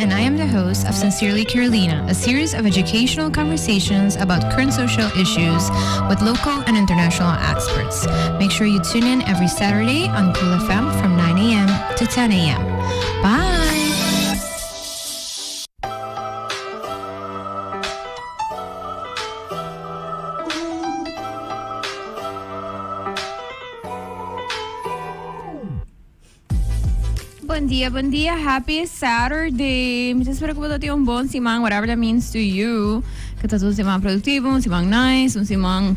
and I am the host of Sincerely Carolina, a series of educational conversations about current social issues with local and international experts. Make sure you tune in every Saturday on Cool FM from 9 a.m. to 10 a.m. Bye! Bon dia, bon dia, happy Saturday. Mi ta spera ku bo ta tin un bon siman, whatever that means to you. Ku ta un siman produktivo, un siman nice, un siman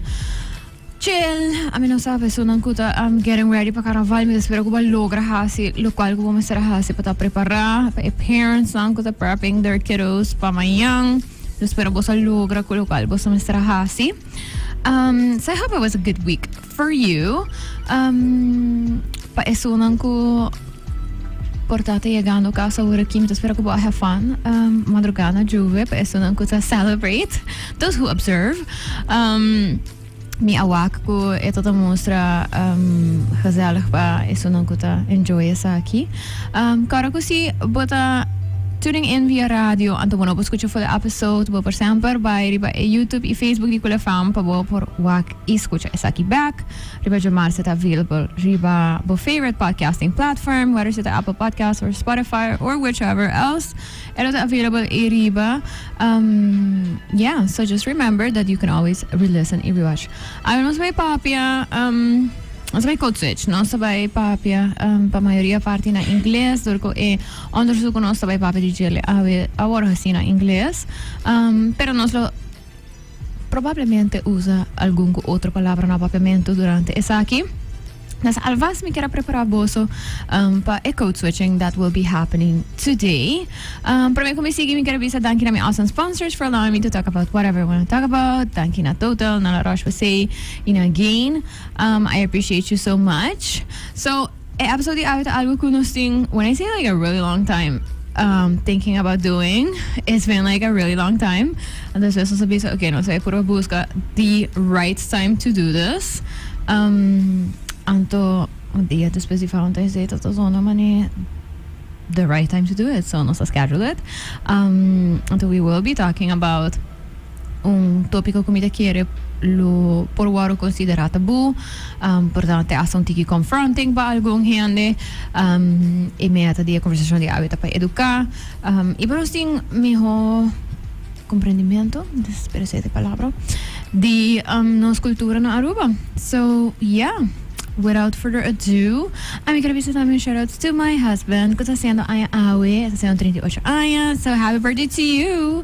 chill. Ami no sa personan ku ta um, getting ready pa carnaval, mi ta spera ku bo a logra hasi lokual ku bo mester a hasi pa ta prepará. Pa e parentsnan ku ta prepping their kiddos pa mañan, mi ta spera boso a logra ku lokual boso mester a hasi. Um, so I hope it was a good week for you. Um, pa esunnan ku por ta ta yegando kas awor aki, mi ta spera ku bo a have fun um, madrugá na Juve, pa esunnan ku ta celebrate, those who observe. Um, mi a wak ku e ta ta mustra um, gezellig pa esunnan ku ta enjoy esaki. Um, kòrda ku si bo ta tuning in via radio, anto bo no por skucha for e episode, bo por semper bai riba e YouTube i Facebook di Cool FM pa bo por wak i skucha esaki bek. Riba djamarsa ta available riba bo favorite podcasting platform, whether si ta Apple Podcasts or Spotify or whichever else. E lo ta available ei riba. Um, yeah, so just remember that you can always re-listen i rewatch. Awe nos bai papia, um, nos bai code switch. Nos ta bai papia um, pa mayoria parti na ingles, dor ku e onderzoek ku nos ta bai papia di djele awe a wòrdu hasi na ingles. Um, pero nos lo probablemente usa algun ku otro palabra na papiamentu durante esaki. Dus alvast mi kier a prepara boso um, pa e code switching that will be happening today. Um, prome ku mi sigui mi kier a bisa danki na mi awesome sponsors for allowing me to talk about whatever I want to talk about. Danki na Total, na La Roche-Posay y na Gain. Um, I appreciate you so much. So, e episode di awe ta algo ku nos tin, when I say like a really long time, um, thinking about doing, it's been like a really long time. Entonces nos a bisa, okay, nos a purba busca the right time to do this. Um, anto, un dia despues di Valentine's Day, ta zona mane the right time to do it. So nos a schedule it. Um, anto we will be talking about un tópiko ku mi ta kere lo por wòrdu konsiderá tabú, um, por tanto hasta un tiki confronting pa algun hende. Um, e meta di e konversashon di awe ta pa eduká, um, i pa nos tin mihó komprendimentu, espero esei ta e palabra, di um, nos kultura na Aruba. So, yeah. Without further ado, ami quiero bisa tambe un shout out to my husband ku ta haciendo aña awe, ta haciendo 38 aña, so happy birthday to you.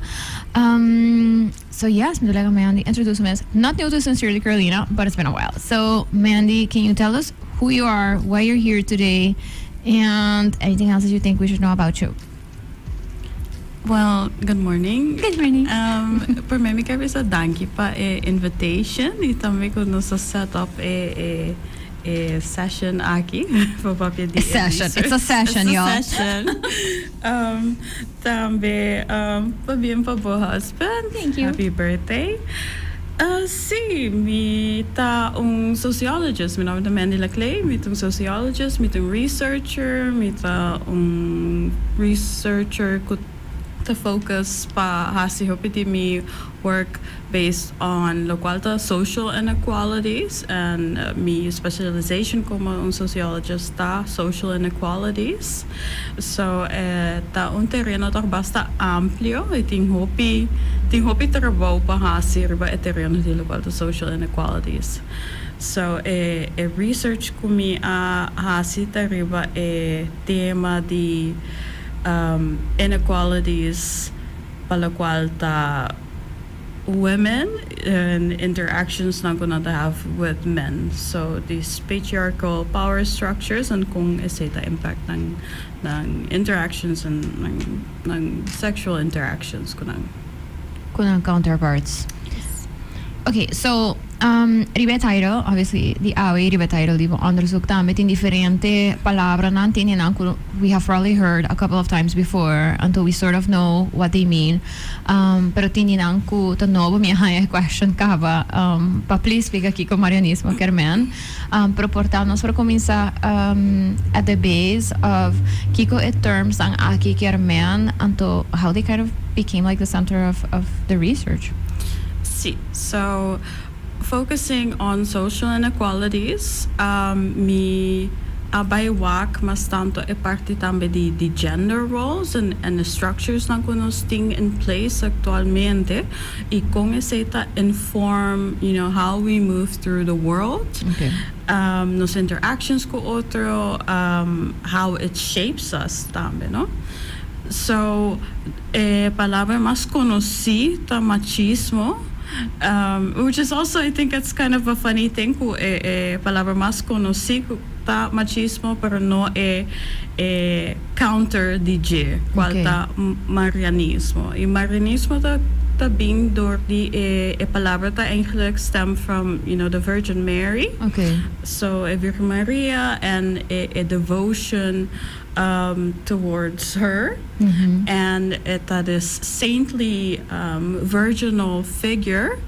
Um, so yes, mi ta laga Mandy introduce su mes. Not new to Sincerely Carolina, but it's been a while. So Mandy, can you tell us who you are, why you're here today, and anything else that you think we should know about you? Well, good morning. Good morning. Um, promé mi kier bisa danki pa e invitation y tambe cu nos a set up e, e, e session aki pa papia di E session. It's a session, It's y'all. a session. um, tambe um, pabien pa bo husband. Thank you. Happy birthday. Uh, sí, mi ta un sociologist. Mi nomber ta Mandy Laclay. Mi ta un sociologist, mi ta un researcher, mi ta un researcher cu ta focus pa haci hopi di mi work based on locual ta social inequalities and mi specialization como un sociologist ta social inequalities. So e ta un tereno toch basta amplio y tin hopi tin hopi trabou pa haci riba e tereno di locual ta social inequalities. So e e research cu mi a haci ta riba e tema di inequalities pa locual ta women and interactions nan cu nan ta have with men. So these patriarchal power structures and con esey ta impact nan nan interactions and nan nan sexual interactions cu nan. Cu nan counterparts. Okay, so. Riba e title, obviously, di awe riba e title di bo onderzoek tambe tin diferente palabranan tin nan ku we have probably heard a couple of times before until we sort of know what they mean. Pero tin di nan ku ta nobo. Mi a haña e question kaba pa please splika kiko marianismo kier men. Pero por ta nos por kuminsá at the base of kiko e terms nan aki kier men, anto how they kind of became like the center of the research. Si, so focusing on social inequalities, mi a bai wak mas tanto e parti tambe di gender roles and the structures nan ku nos tin in place aktualmente i kon esei ta inform how we move through the world, nos interactions ku otro, how it shapes us tambe, no? So, e palabra mas konosí ta machismo, which is also, I think it's kind of a funny thing ku e palabra mas konosí ta machismo, pero no e counter di dje, kual ta marianismo. I marianismo ta bin door di e palabra ta eigenlijk stem from the Virgin Mary. So e Virgen Maria and e devotion towards her and e ta this saintly virginal figure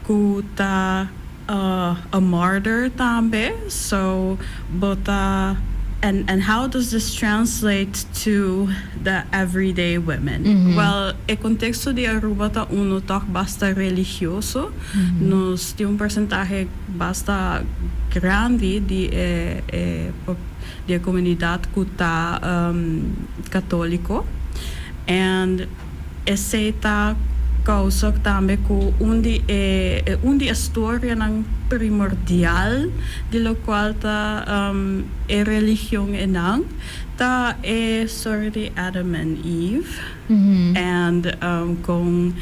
ku ta a martyr tambe. So bo ta and how does this translate to the everyday women? Well, e konteksto di Aruba ta uno toch basta religioso. Nos tin un porcentahe basta grandi di e komunidat ku ta katóliko and esei ta kousa tambe ku un di e storianan primordial di lokual ta e religion einan ta e story di Adam and Eve and kon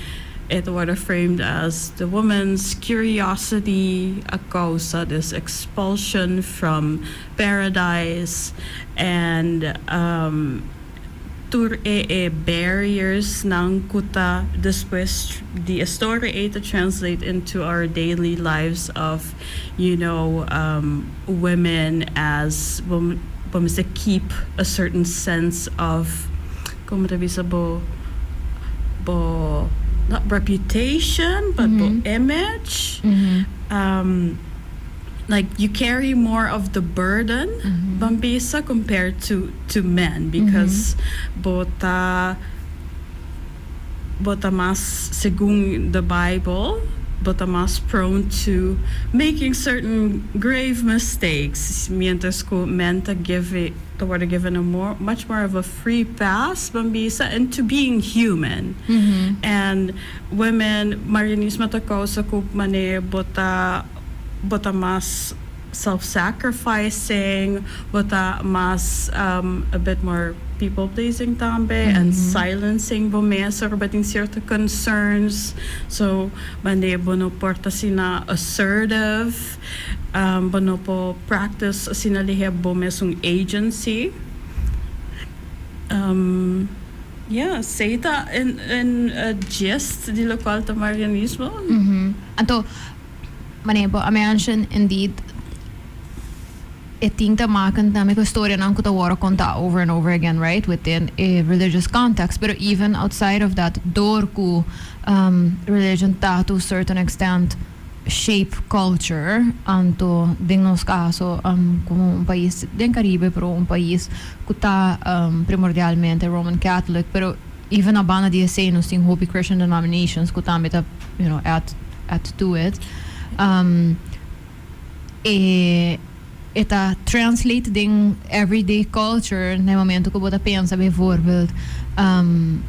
it was framed as the woman's curiosity a kousa this expulsion from paradise and tur e barriers nan ku ta despues di story e to translate into our daily lives of women as women to keep a certain sense of, kon ta bisa, bo not reputation but bo image, like you carry more of the burden, ban bisa, compared to men because bo ta mas, segun the Bible, bo ta mas prone to making certain grave mistakes, mientras ku men ta give it ta worden given a more much more of a free pass, ban bisa, into being human. And women, marianismo ta kousa ku mane bo ta mas self-sacrificing, bo ta mas a bit more people pleasing tambe and silencing bo mes ora tin sierto concerns. So mane bo no por ta asina assertive, bo no por practice asina lihe bo mes un agency. Yeah, esei ta in a gist di lokual ta marianismo. Anto, mane bo a mention indeed e tin te maken tambe ku storianan ku ta worden konta over and over again, right? Within a religious context. But even outside of that, door ku religion ta to a certain extent shape culture, anto den nos kaso komo un pais den Karibe, pero un pais ku ta primordialmente Roman Catholic, pero even na banda di esei nos tin hopi Christian denominations ku tambe ta add to it. E ta translate den everyday culture na momento ku bo ta pensa bijvoorbeeld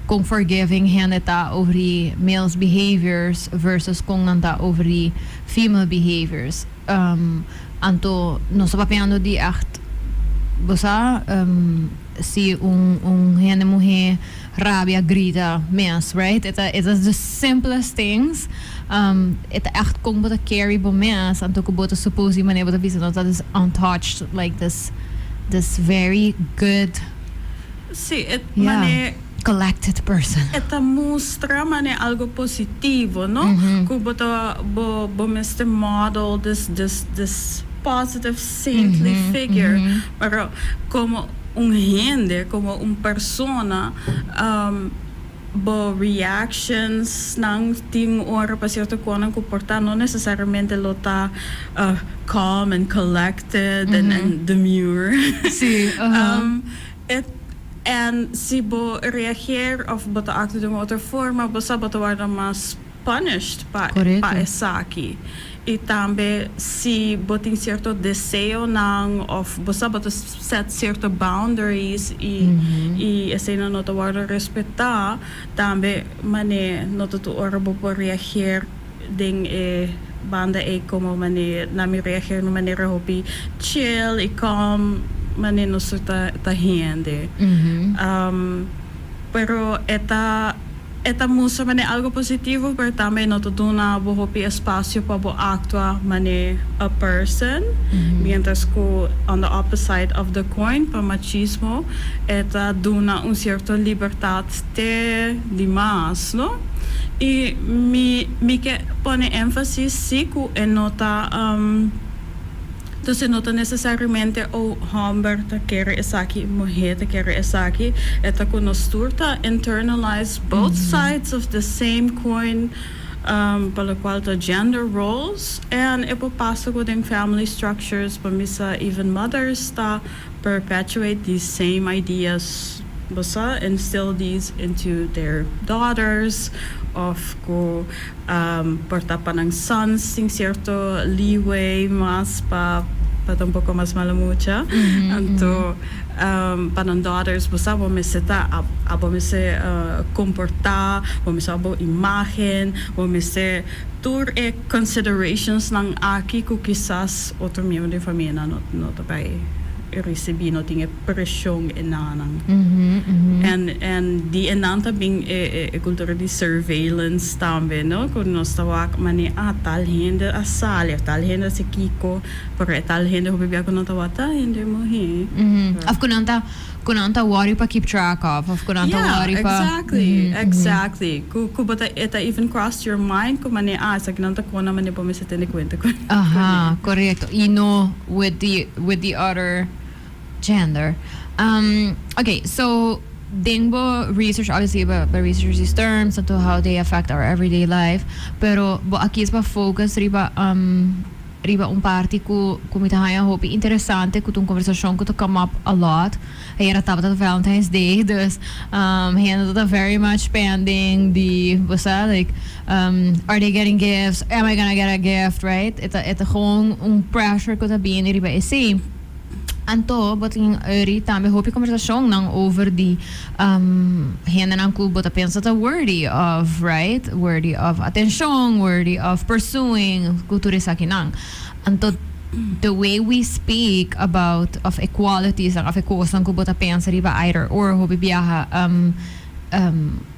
kon forgiving hende ta over die males behaviors versus kon nan ta over die female behaviors. Anto nos ta papiando di echt bo sa si un hende muhé rabia, grita mes, right? It is the simplest things. E ta echt kon bo ta carry bo mes, anto ku bo ta suppose di manera bo ta bisa no that is untouched, like this very good Si, mane. Collected person. E ta mustra mane algo positivo, no? Ku bo ta bo mester model this positive saintly figure. Pero komo un hende, komo un persona, bo reactions nan tin ora pa cierto cosnan cu por ta no necesariamente lo ta calm and collected and demure. En si bo reageer of bo ta actua di un otro forma, bo sa bo ta wordo mas punished pa esaki. Y tambe si bo tin cierto deseonan of bo sa bo ta set cierto boundaries y eseinan no ta wordo respeta, tambe mane no ta tur ora bo por reageer den e banda ey como mane na mi reageer na manera hopi chill y calm mane nos tur ta hende. Pero e ta. E ta mustra manera algo positivo, pero tambe no ta duna bo hopi espacio pa bo actua manera a person. Mientras cu on the opposite of the coin, pa machismo, e ta duna un cierto libertad te di mas, no? Y mi ke pone enfasis si cu e no ta. Entonces no ta necesariamente o homber ta kere esaki, muher ta kere esaki. E ta cu nos tur ta internalize both sides of the same coin, pa locual ta gender roles. And e por pasa cu den family structures, pa misa even mothers ta perpetuate these same ideas, bo sa, instill these into their daughters of cu por ta pa nan sons tin cierto leeway mas pa ta un poco mas mala mucha. Anto pa nan daughters, bo sa, bo mester ta abo mester comporta, bo mester bo imagen, bo mester tur e considerations nan aki cu kisas otro miembro di famia nan no ta bay ricibi, no tin e presion enanan. En di enan ta bin e cultura di surveillance tambe, no? Cu nos ta wak mane, ah, tal hende a sali of tal hende a haci kico, pero e tal hende hopi bia cu no ta wak ta hende muhe. Of cu nan ta worry pa keep track of cu nan ta worry pa. Exactly. Cu bo ta, e ta even cross your mind cu mane, ah, esaki nan ta cona mane bo mester tene cuenta cu. Aha, correcto. Y no with the other gender. Okay, so den bo research, obviously, bo research these terms and to how they affect our everyday life, pero bo a kies pa focus riba un parti cu mi ta haya hopi interesante, cu un conversacion cu ta come up a lot. Ayera tabata Valentine's Day, dus hende ta very much spending the, what's that, like, are they getting gifts? Am I gonna get a gift, right? E ta gewoon un pressure cu ta bin riba esey. Anto, bo tin eri tambe hopi conversacion nan over di hende nan cu bo ta pensa ta worthy of, right? Worthy of attention, worthy of pursuing, cu tur esaki nan. Anto, the way we speak about of equalities of cosnan cu bo ta pensa riba either or hopi biaha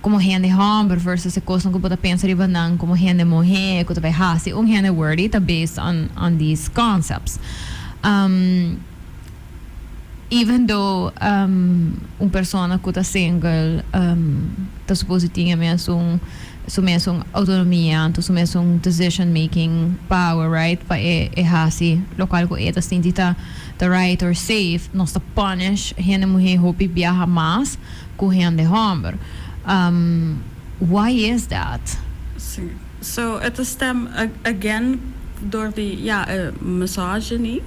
como hende homber versus e cosnan cu bo ta pensa riba nan como hende muhe cu ta bay hasi un hende worthy ta based on these concepts. Even though un persona cu ta single ta supposed tin mes un su mes un autonomia, anto su mes un decision making power, right? Pa e hasi locual cu e ta sinti ta the right or safe, nos ta punish hende muhe hopi biaha mas cu hende homber. Why is that? Si. So it stem again door di, ja, misogyny.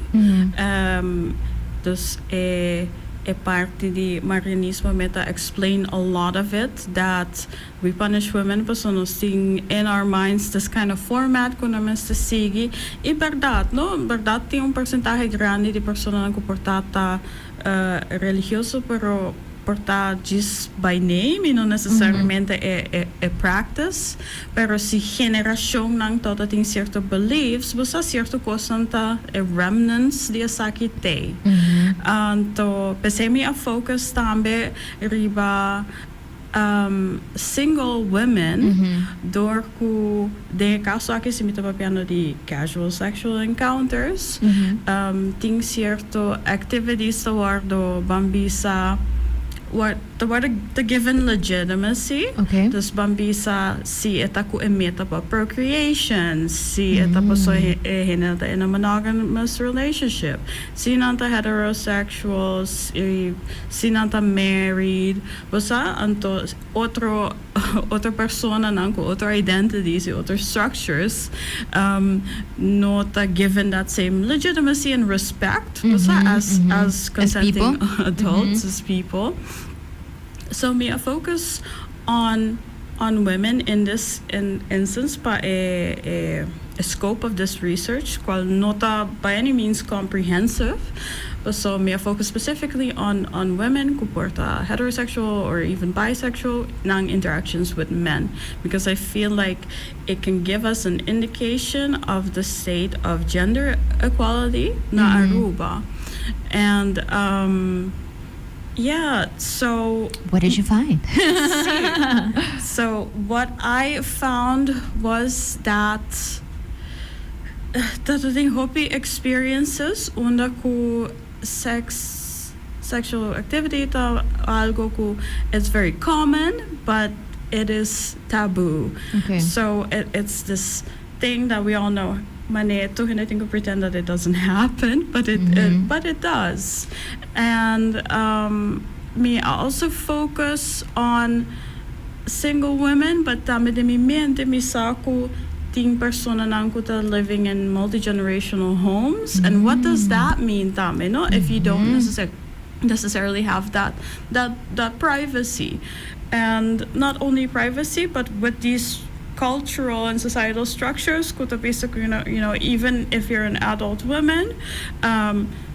Dus e parti di marianismo mi ta explain a lot of it, that we punish women paso nos tin in our minds this kind of format cu nan mester sigui. Y berdad, no? Berdad tin un porcentahe grandi di personanan cu por ta religioso, pero por ta just by name y no necesariamente e practice. Pero si generacion nan tot tin cierto beliefs, bo sa, cierto cosnan ta e remnants di esaki te. Anto, p'esey mi a focus tambe riba single women, door cu den caso aki si mi ta papiando di casual sexual encounters, tin cierto activities ta wordo ban bisa. Ta given legitimacy. Dus ban bisa si e ta ku e meta pa procreation, si e ta paso e hende ta in a monogamous relationship, si nan ta heterosexual, si nan ta married, bo sa. Anto otro personanan ku otro identities i otro structures no ta given that same legitimacy and respect, bo sa, as consenting adults, as people. So mi a focus on women in this instance pa e scope of this research, cual no ta by any means comprehensive. But so mi a focus specifically on women ku por ta heterosexual or even bisexual nan interactions with men, because I feel like it can give us an indication of the state of gender equality na Aruba. And yeah, so What did you find? So what I found was that tin hopi experiences unda ku sexual activity ta algo ku it's very common, but it is taboo. So it's this thing that we all know. Mane tur hende tin ku pretend that it doesn't happen, but it does. And mi also focus on single women, but tambe den mi mente mi sa ku tin personanan ku ta living in multi-generational homes. And what does that mean tambe, no? If you don't necessarily have that privacy. And not only privacy, but with these cultural and societal structures, ku ta bisa ku, even if you're an adult woman,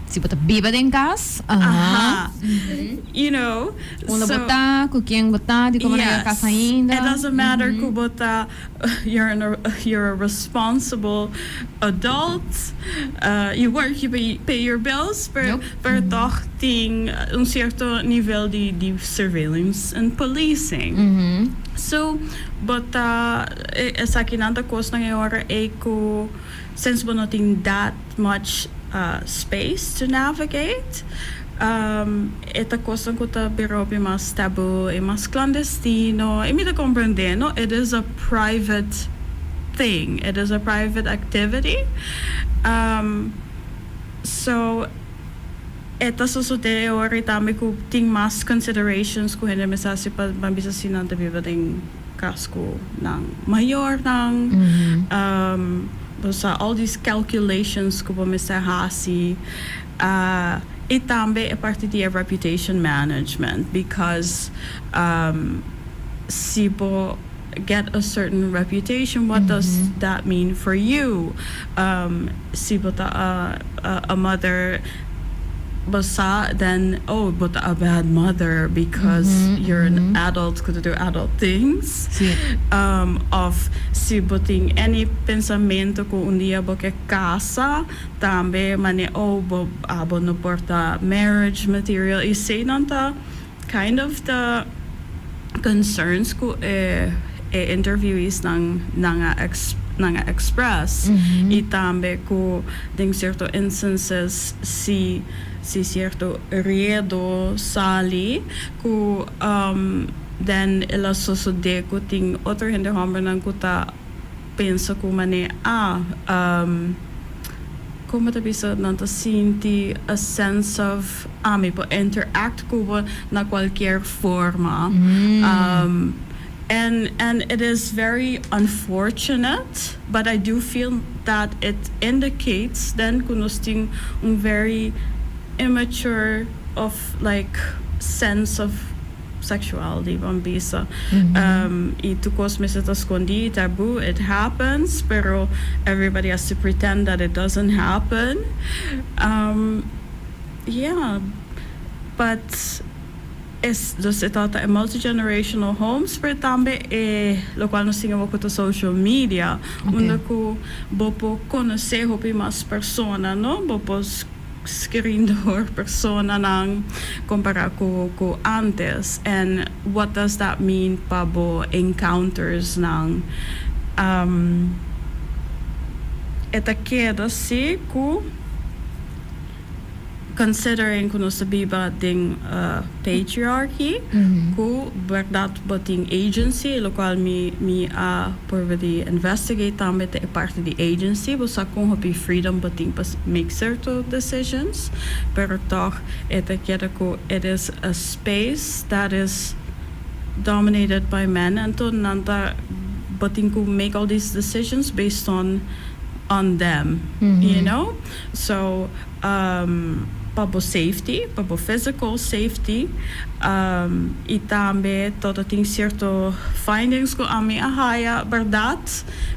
Si bo ta biba den kas. Aha. Unda So, bo ta, ku ken bo ta, di kon yes. Kas ainda. It doesn't matter ku bo ta, you're a responsible adult. You work, you pay your bills, pero, Nope. pero toch tin un sierto nivel di surveillance and policing. So, but esaki nan ta kosnan e ora e ku since bo no tin that much space to navigate, e ta kosnan ku ta bira hopi mas taboo i mas klandestino. I mi ta komprendé, no? It is a private thing. It is a private activity. So e ta sosodé ora tambe ku tin mas considerations ku hende mester hasi pa bisa si nan ta biba den kas ku nan mayornan. So all these calculations ku bo mester hasi. I tambe e parti di reputation management, because si bo get a certain reputation, what does that mean for you? Si bo ta a mother, bo sa then, oh, bo ta a bad mother because you're an adult ku do adult things. Of si bo tin any pensamentu ku un dia bo ke kasa, tambe mane, oh, bo abo no por ta marriage material. Esei nan ta kind of the concerns ku e interviewees nan a express. I tambe ku den sierto instances si sierto redo sali ku then el a sosodé ku tin otro hende hòmbernan ku ta pensa ku mane kon ta bisa, nan ta sinti a sense of, ah, mi por interact ku bo na kualke forma. And it is very unfortunate, but I do feel that it indicates then ku nos tin un very immature of like sense of sexuality, ban bisa. I tur kos mester ta skondí, taboo, it happens, pero everybody has to pretend that it doesn't happen. Yeah, but es dus e ta multi-generational homes, pero tambe e lokual nos tin ku social media, unda ku bo por konosé hopi mas persona, no? Bo por screen door personanan kompará ku antes. And what does that mean pa bo encounters nan? E ta keda si ku Considering ku nos ta biba den patriarchy, ku berdad bo tin agency, locual mi a purba di investigate tambe ta e parti di agency. Bo sa con hopi freedom bo tin pa make cierto decisions, pero toch e ta keda ku it is a space that is dominated by men, anto nan ta bo tin ku make all these decisions based on them. So pa bo safety, pa bo physical safety, i tambe tot tin cierto findings ku ami a haya, berdad,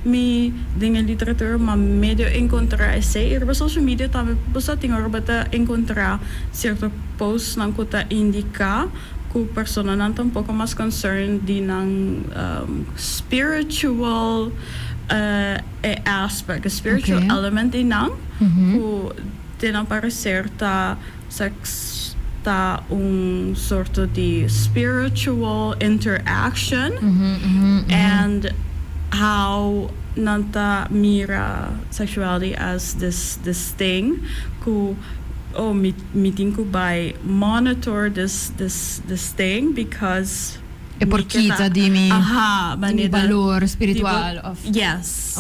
mi den e literatura m'a medio encontra esey, i riba social media tambe bo sa tin ora bo ta encontra cierto postnan ku ta indica ku personanan ta un poco mas concerned di nan spiritual aspect, spiritual element di nan, ku den nan parecer ta sex ta un sorto di spiritual interaction and how nan ta mira sexuality as this thing ku, oh, mi tin ku bai monitor this thing because E por kita di mi balor spiritual of Yes.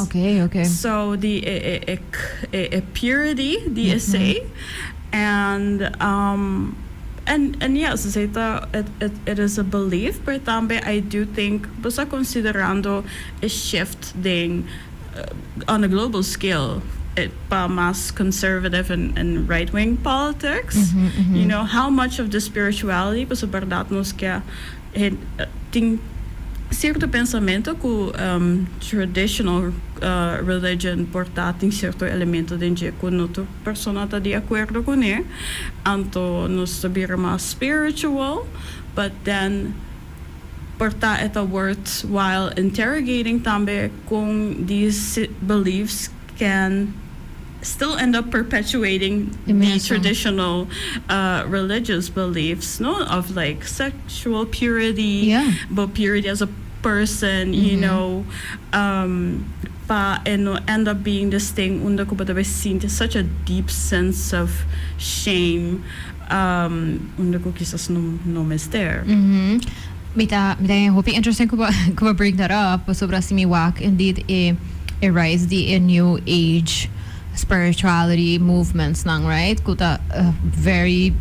So the e purity di esey and yes, esey ta it is a belief, but tambe I do think bo considerando a shift den on a global scale pa mas conservative and right-wing politics, how much of the spirituality, pues berdad nos ke tin cierto pensamento ku traditional religion por ta tin cierto elemento den dje ku no tur persona ta di acuerdo kuné, anto nos ta bira mas spiritual, but then por ta e ta worthwhile interrogating tambe kon these beliefs can still end up perpetuating the Imenso. Traditional religious beliefs, no, of like sexual purity, but purity as a person, pa e no end up being this thing unda ku bo ta sinti such a deep sense of shame, unda ku kisas no mester. Mi ta hopi interesting ku bo bring that up sobre si mi wak indeed e rise di e new age spirituality movements nan, right, ku ta very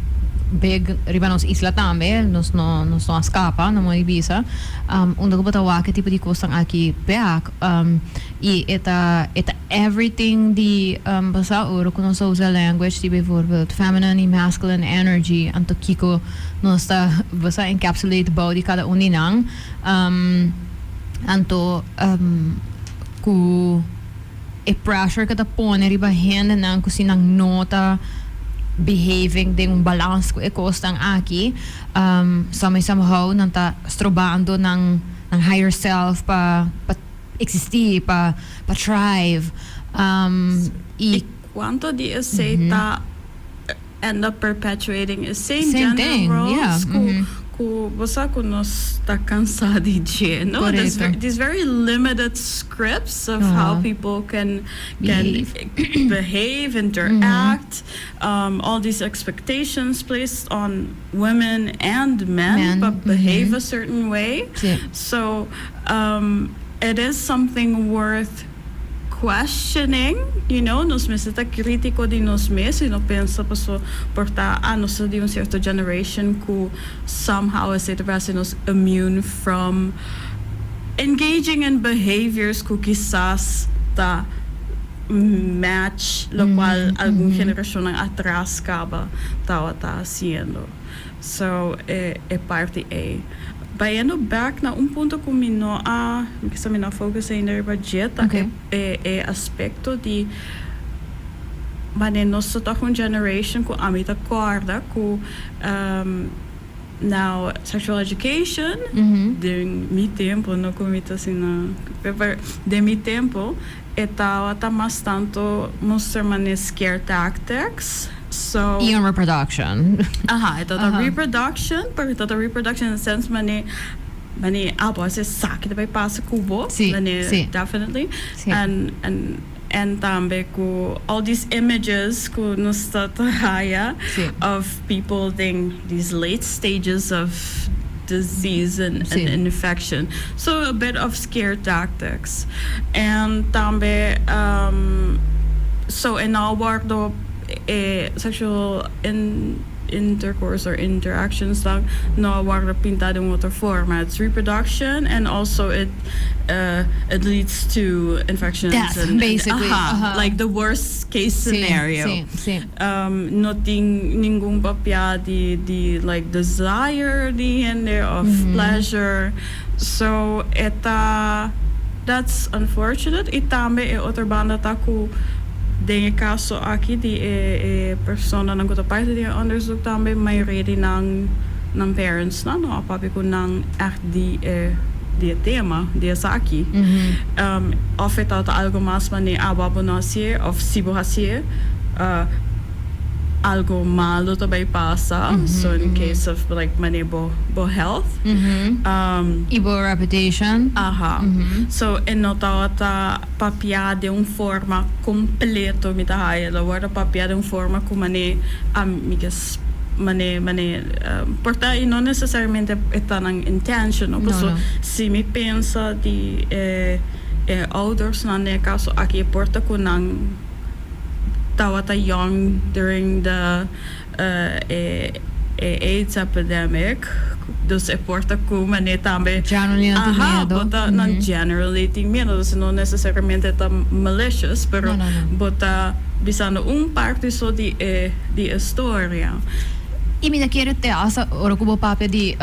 big riba nos isla tambe, nos no skapa na mo bisa, unda ku bo ta wak e tipo di kos aki back, i e ta everything di basa ora ku nos usa language di bijvoorbeeld feminine i masculine energy, anto kiko nos ta basa encapsulate bou di kada un di nan, anto ku e pressure ku ta pone riba hende nan ku si nan no ta behaving den un balans ku e kosnan aki, somehow nan ta strobando nan higher self pa existi, pa thrive, i I kuantu di esey ta end up perpetuating the same, Same gender thing, roles ku bo ku nos ta kansa di dje, no? There's these very limited scripts of how people can Behave. Behave, interact, all these expectations placed on women and men, Men, but behave a certain way. So it is something worth questioning, nos mester ta kritiko di nos mes i no pensa paso por ta ah, nos di un cierto generation ku somehow esey ta nos immune from engaging in behaviors ku kisas ta match lokual algun generashon atras kaba tabata hasiendo. So e parti ei. Bayendo back na un punto ku mi no a kisas mi no a focus ainda riba dje ta e aspekto di wanneer nos ta un generation ku ami ta korda ku now sexual education den mi tempu, no ku mi ta asina, pero den mi tempu e tabata mas tantu mustra mane scare tactics, so E reproduction. Aha, e tabata reproduction, pero e tabata reproduction in the sense mane ah, bo esaki ta bai pasa ku bo, mane definitely. And And tambe ku all these images ku nos ta haya of people in these late stages of disease and infection. So a bit of scare tactics. And tambe so e no a wordo sexual intercourse or interactions dan no a wordo pinta di un otro forma. It's reproduction and also it leads to infections Death, and basically. Like the worst case scenario. Si, si. No tin ningun papia di like desire di hende of pleasure. So e ta that's unfortunate. Y tambe e otro banda ta ku den caso aki di e persona nan ku ta parti di onderzoek, tambe mayoria di nan parents nan no a papia ku nan echt di e tema di esaki. Of e ta algo mas mane abo bo no hasié of si bo hasié, algo malo ta bay pasa. So in case of like mane bo health. Y bo reputation. Aha. So e no ta papia di un forma completo, mi ta haya. El a wordo papia di un forma ku mane amigas mane por ta y no necesariamente ta nan intention, no? No, So no. si mi pensa di ouders nan den caso aki, por ta ku nan tawata young during the AIDS epidemic, dus e por ta ku mane tambe Generally nan tin miedo. Bo ta nan generally tin miedo, dus no necesariamente ta malicious, pero No. bo ta bisando un parti so di e storia. Y mi ta kere te asa ora ku bo papia di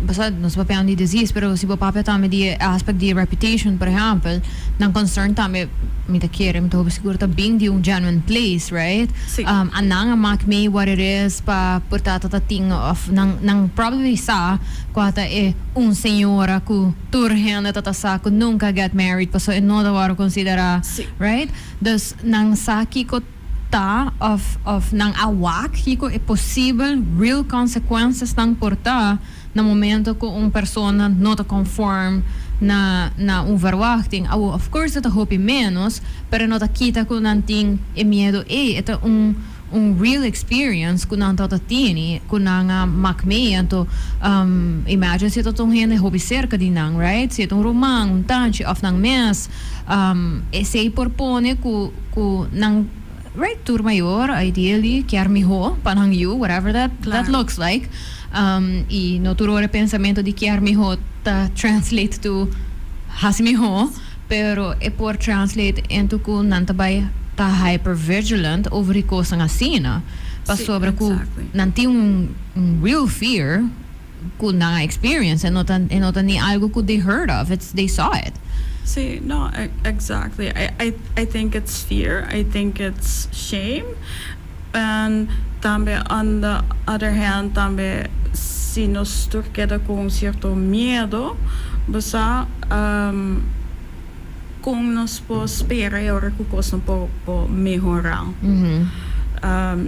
basta nos papia di disease, pero si bo papia tambe di aspect di reputation, por ehempel, nan concern tambe, mi ta kere, mi ta hopi sigur, ta bin di un genuine place, right? Si. A nan a maak mee what it is pa por tata ta tin of nan probably sa ku ta e un señora ku tur hende ta sa ku nunca get married paso e no ta wordo considera, right? Dus nan sa kiko ta of nan a wak kiko e possible real consequences nan por ta na momento ku un persona no ta conform na un verwachting. Awo, of course ta hopi menos, pero no ta kita ku nan tin e miedo e ta un real experience ku nan tata tini ku nan a maak mee. Anto imagine si ta un hende hopi cerca di nan, right? Si ta un ruman, un tanchi of nan mes, esey por pone ku nan, right, tur mayor ideally kier miho pa nan yu, whatever that looks like. Y no tur ora pensamento di kier miho ta translate to hasi miho, pero e por translate into ku nan ta bay ta hyper vigilant over e cos asina pasobra ku nan tin un real fear ku nan experience e no ta ni algo ku they heard of, it's they saw it. Si, no, exactly. I think it's fear. I think it's shame. And tambe, on the other hand, tambe, si nos tur keda ku un cierto miedo, basta, kon nos por spera ora ku kos por mehorá?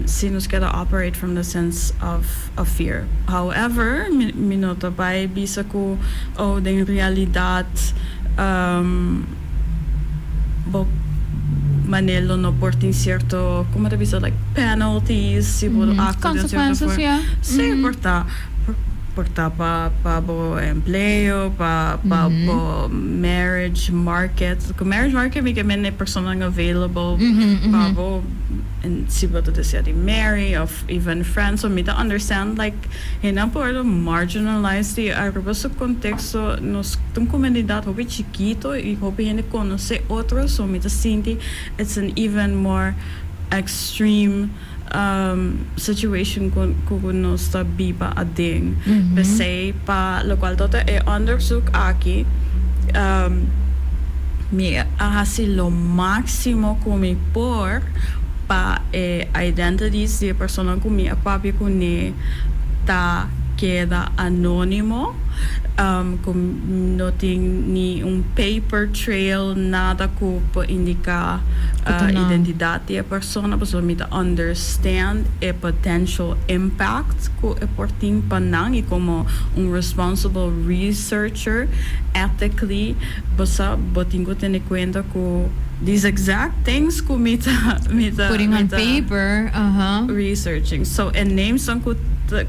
Si nos keda operate from the sense of fear. However, mi no ta bay bisa ku, oh, den realidad, bo mane lo no por tin cierto, kon ta bisa, like penalties, si bo acto di cierto Consequences, forma. Si, por ta pa bo empleo, pa bo marriage market. Ku marriage market mi ke men e persona available pa bo and si bo ta desea di marry of even friends. So mi ta understand like hende por marginalize di Aruba su contexto, nos un comunidad hopi chikito y hopi hende conoce otro, so mi ta sinti it's an even more extreme situation ku nos ta biba aden. Pesey pa locual ta e onderzoek aki, mi a hasi lo maximo ku mi por pa e identities di e persona ku mi a papia ku ne ta Keda anonimo, cu no tin ni un paper trail, nada cu por indica identidad di e persona, pasobra mi ta understand e potential impact cu e por tin pa nan y como un responsible researcher, ethically, bo sa, bo tin cu tene cuenta cu these exact things cu mi ta mi ta Putting mi on ta paper, researching. So e names nan cu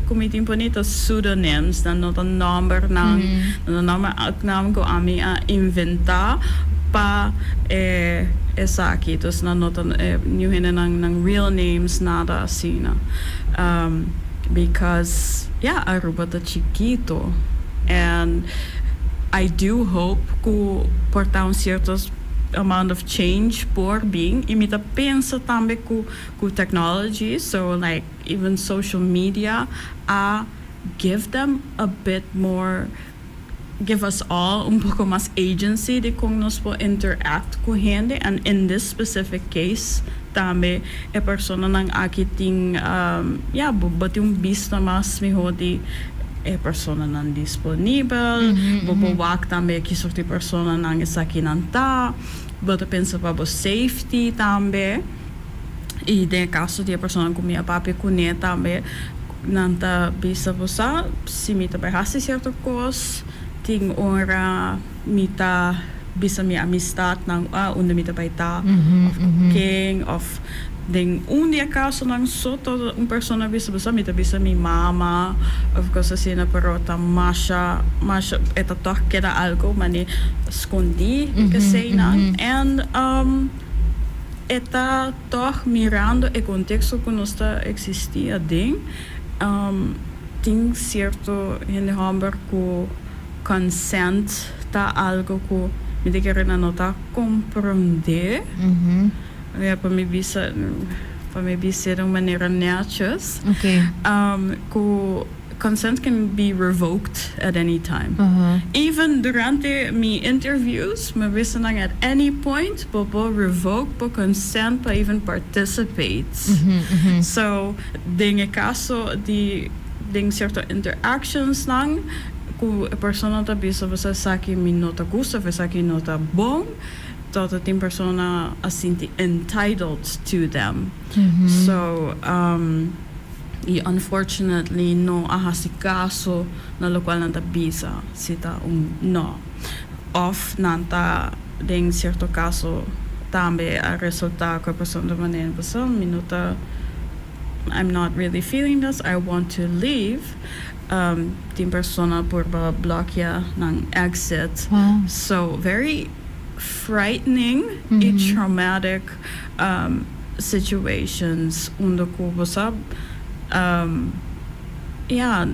cu mi tin poni ta pseudonyms, nan no ta nombernan, nan ta nomber nan cu ami a inventa pa e esaki. Dus nan no ta niun hende nan nan real names, nada asina. Because yeah, Aruba ta chikito and I do hope cu por ta un cierto amount of change por bin y mi ta pensa tambe cu cu technology, so like even social media a give them a bit more, give us all un poco mas agency di con nos por interact cu hende. And in this specific case tambe e personanan aki tin, ya, bo tin un bista mas miho di e personanan disponibel, bo por wak tambe ki soort di personanan esakinan ta, bo ta pensa pa bo safety tambe. Y den e caso di e persona cu mi a papia cune tambe, nan ta bisa bo sa si mi ta bay haci cierto cos, tin ora mi ta bisa mi amistadnan ah unda mi ta bay ta of cu ken, of den un di e casonan so ta un persona bisa bo sa mi ta bisa mi mama of cos asina, pero ta masha masha e ta toch keda algo mane scondi eseynan. And e ta toch mirando e contexto cu nos ta existi aden, tin cierto hende homber cu consent ta algo cu mi ta kere nan no ta comprende, ya pa mi bisa, pa mi bis'e den un manera netjes, cu consent can be revoked at any time. Even durante mi interviews, mi bisa nan at any point bo por revoke bo consent pa even participate. So, den e caso di den cierto interactions nan cu e persona ta bisa bo esaki mi no ta gusta of esaki no ta bon, tot tin persona a sinti entitled to them. So, y unfortunately no a haci caso na locual nan ta bisa si ta un no. Of nan ta den cierto caso tambe a resulta cu e persona ta manera pasobra mi no ta, I'm not really feeling this, I want to leave. Tin persona purba blokea nan exit. So very frightening y traumatic situations unda cu bo sa, ya,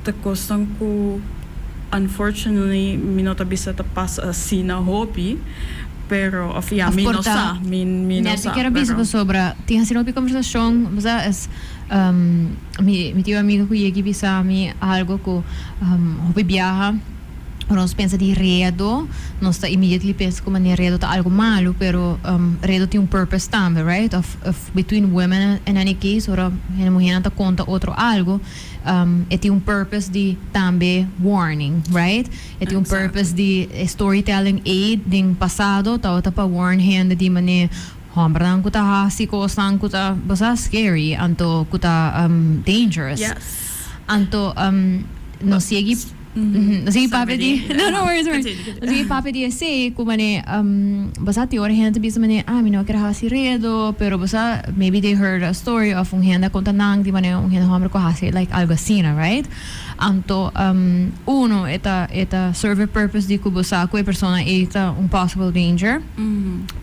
ta cosnan cu unfortunately mi no ta bisa ta pasa asina hopi, pero of ya, mi no sa, mi no sa. Mi kier a bisa pasobra tin asina hopi conversacion, bo sa, es mi tin un amiga cu yegi bisa mi algo cu hopi biaha. Ora nos pensa di redo, nos ta immediately pensa cu manera redo ta algo malo, pero redo tin un purpose tambe, right? Of of between women in any case, ora hende muhernan ta conta otro algo, e tin un purpose di tambe warning, right? E tin un purpose di e storytelling ey den pasado tabata pa warn hende di manera hombernan cu ta haci cosnan cu ta, bo sa, scary, anto cu ta dangerous. Anto nos yegi. Nos sigui papia di, no, no worries, no worries. Nos sigui papia di esey cu mane, bo sa tin ora hende ta bisa mane, ah, mi no kier haci redo, pero bo sa, maybe they heard a story of un hende a conta nan di mane un hende homber cu a haci like algo asina, right? Anto, uno, e ta, e ta serve e purpose di cu bo sa cu e persona ey ta un possible danger,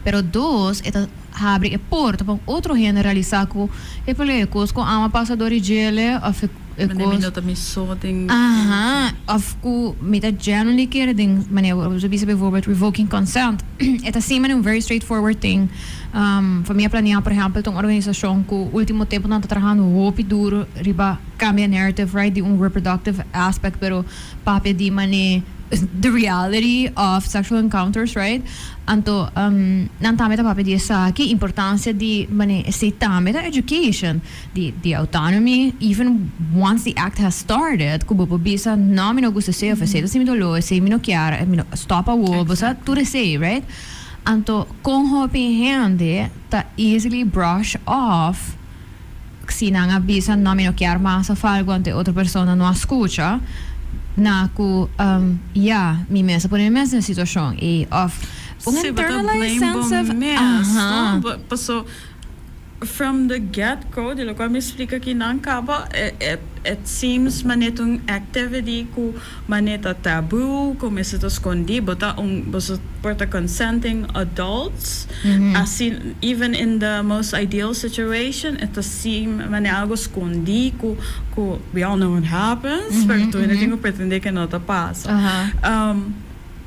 pero dos, e ta habri e porta pa un otro hende realisa cu, epale, e cos cu ama pasa door di djele of e. E Manera mi no ta mi so den. Aha, of ku mi ta genuinely kere den manera bo ta bisa bijvoorbeeld revoking consent. E ta asina un very straightforward thing. Famia Planea por ehempel ta un organisashon ku ultimo tempo nan ta trahando hopi duro riba kambia narrative, right, di un reproductive aspect, pero papia di mane. the reality of sexual encounters, right? Anto nan tambe ta papia di esaki, importancia di mane esey tambe ta education, di autonomy, even once the act has started, cu bo por bisa, "No, mi no gusta esey," of "Esey ta haci mi dolor, esey mi no kier, mi no, stop awo," bo sa tur esey, right? Anto con hopi hende ta easily brush off si nan a bisa, "No, mi no kier mas," of algo, anto otro persona no a scucha na cu ya mi mes a pone mi mes den situacion y of un Sí, but internalized blame sense of bo mes, no? But so from the get go, di loke mi splica cu nan caba, it seems manera un activity cu manera taboo, como ta scondi, but un por ta consenting adults, asina, even in the most ideal situation, it seem manera algo scondi cu we all know what happens, pero tur hende tin cu pretende cu no ta pasa.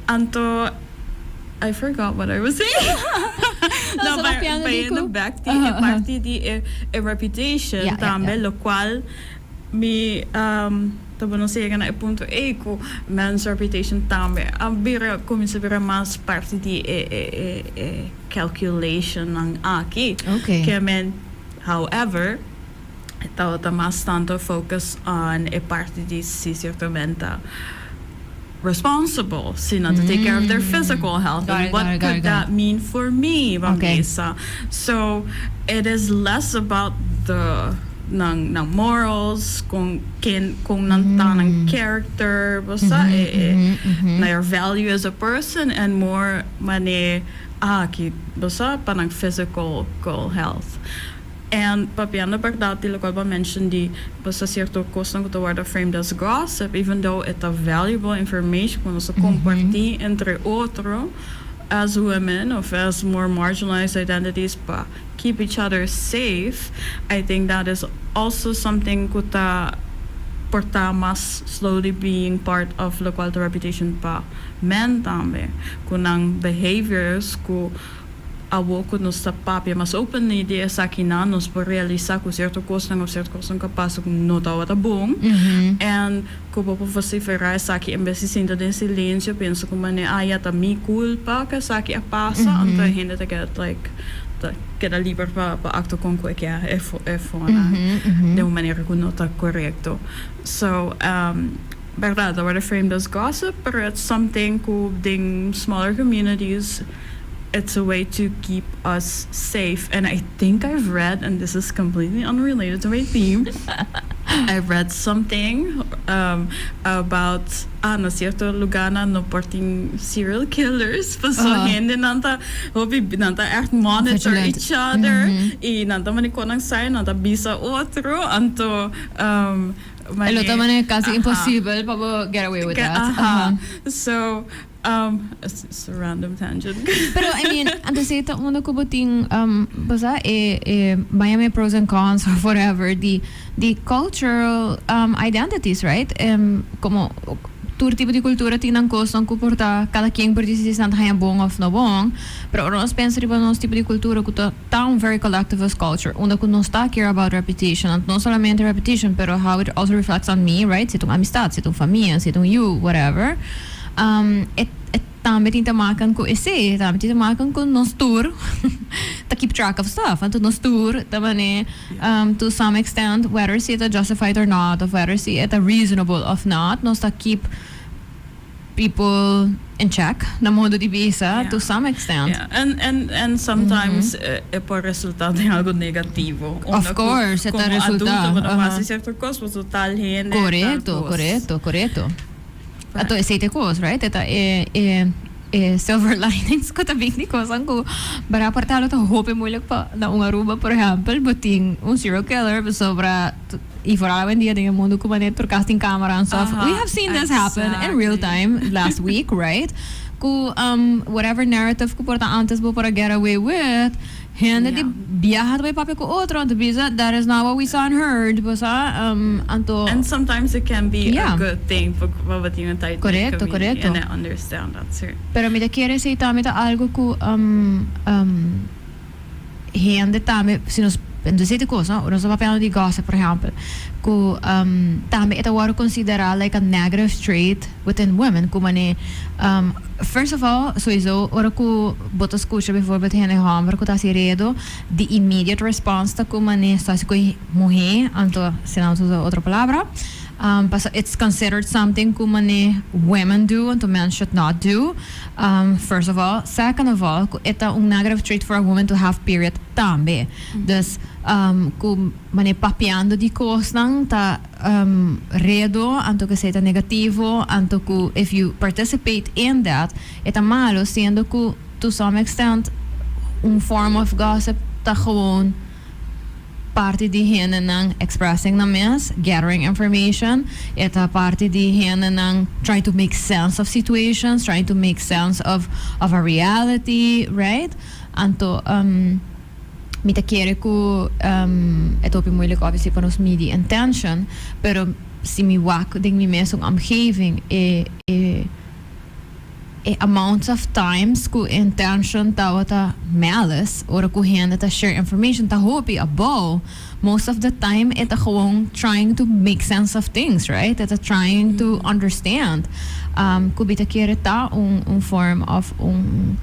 Anto I forgot what I was saying. No, No, so papiando di bayendo back di e parti di e reputation tambe, locual mi tambe no yega na e punto ey cu men's reputation tambe a bira cuminsa bira mas parti di e calculation nan aki. Kiermen, however, tabata mas tanto focus on e parti di si ciertamente responsible, sino to take care of their physical health. Got And it, what got it, got could it, got that mean for me, Vanessa? So it is less about the nan morals, con ken con nan ta nan character, basta, na your value as a person and more mane aki, basta, pa nan physical health. And papiando berdad di loke bo a mention di basta cierto cos cu ta wordo framed as gossip, even though it's a valuable information cu nos comparti entre otro as women or as more marginalized identities pa keep each other safe, I think that is also something cu ta por ta mas slowly being part of loke ta reputation pa men tambe, cu nan behaviors cu awo cu nos ta papia mas openly di esaki nan, nos por realisa cu cierto cos of cierto cos cu pasa cu no tabata bon and cu bo por vocifera esaki en bes di sinta den silencio, pensa cu mane, "Ah ja, ta mi culpa cu esaki a pasa," anto hende ta get like ta keda liber pa actua con cu e fona di un manera cu no ta corecto. So berdad, dat wordt framed as gossip, but it's something cu den smaller communities it's a way to keep us safe. And I think I've read, and this is completely unrelated to my theme, I've read something about, ah, na cierto lugar nan no por tin serial killers, paso hende nan ta hopi nan ta echt monitor Vigilant. Each other y nan ta mani con nan sai nan ta bisa otro, anto E lo ta mane casi imposibel pa bo get away with that. So it's a random tangent. Pero I mean, antes ta uno cu bo tin basta e Miami pros and cons or whatever di cultural identities, right? Como tur tipo di cultura tin nan cos nan cu por ta cada quien por dicidi si nan ta haya bon of no bon. Pero ora nos pensa riba nos tipo di cultura cu ta un very collectivist culture, unda cu nos ta care about reputation, and no solamente reputation, pero how it also reflects on me, right? Si ta un amistad, si ta un famia, si ta un you, whatever. E tambe tin te maken cu esey, tambe tin te maken cu nos tur ta keep track of stuff. Anto nos tur ta mane to some extent, whether si ta justified or not, of whether si ta reasonable of not, nos ta keep people in check, na modo di bisa, to some extent. Yeah. And sometimes e por resulta den algo negativo. Of course, e ta resulta. Adulto, cuando haci cierto cos, pues tal hende, tal cos. Corecto. Anto esey ta cos, right? Ta e silver linings cu ta bin di cos cu para apartado ta hopi moeilijk pa na un Aruba, por ehempel, bo tin un serial killer sobra y vooral hoy en dia den e mundo cu manera tur cas tin camera and stuff. We have seen this happen in real time last week, right? Cu whatever narrative cu por ta antes bo por a get away with, hende di biaha bay papia cu otro, anto bisa, "That is not what we saw and heard," basta, anto And sometimes it can be a good thing for wat je een tijd Corecto. And I understand that too. Pero mi ta kere esey tambe ta algo cu hende tambe, si nos Entonces esey ta cos, no? Ora nos ta papiando di gossip, por ehempel, cu tambe e ta worde considera like a negative trait within women, cu mane, first of all, soiso ora cu bo ta scucha bijvoorbeeld hende homber cu ta haci redo, the immediate response ta cu mane sta haci cu e muhe, anto si nan ta usa otro palabra, pasobra it's considered something cu mane women do, anto men should not do, first of all. Second of all, cu e ta un negative trait for a woman to have period tambe. Dus cu mane papiando di cosnan ta redo, anto cu esey ta negativo, anto cu if you participate in that e ta malo, siendo cu to some extent un form of gossip ta gewoon parti di hendenan expressing nan mes, gathering information, e ta parti di hendenan trying to make sense of situations, trying to make sense of a reality, right? Anto mi ta kere ku e ta hopi moeilijk obviously pa nos midi intention, pero si mi wak den mi mes un omgeving, e amounts of times ku intention tabata malice ora ku hende ta share information ta hopi abou. Most of the time e ta gewoon trying to make sense of things, right? E ta trying to understand. Ku mi ta kere ta un form of un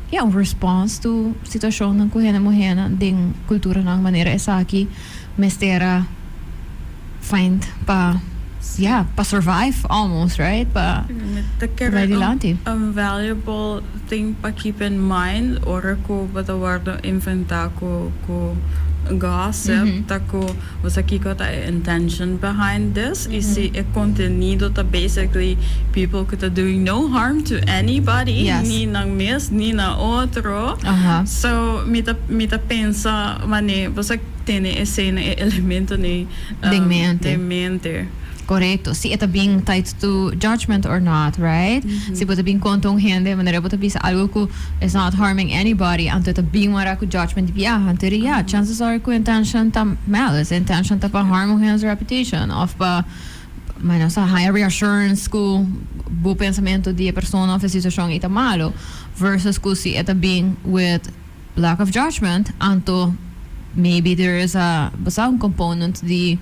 yeah, un response to situacionnan ku hende muhernan den culturanan manera esaki mester a find pa, yeah, pa survive almost, right? Pa Mi ta kere bai dilanti. Un valuable thing pa keep in mind ora ku bo ta wordo enfrenta ku gossip ta ku bo sa kiko ta e intention behind this y si e contenido ta basically people ku ta doing no harm to anybody, ni nan mes ni na otro. So mi ta pensa mane bo sa tene esey na e elemento ni den mente. Den mente. Correcto. Si e ta being tied to judgment or not, right? Si bo ta bin conta un hende, manera bo ta bisa algo ku is not harming anybody, anto ta bin mara ku judgment di biaha. Anto yeah, chances are ku intention ta malice, intention ta pa harm un hende's reputation of pa, bueno, sa haya reassurance ku bo pensamento di e persona of e situacion e ta malo versus ku si e ta bin with lack of judgment, anto maybe there is a, basta un component di,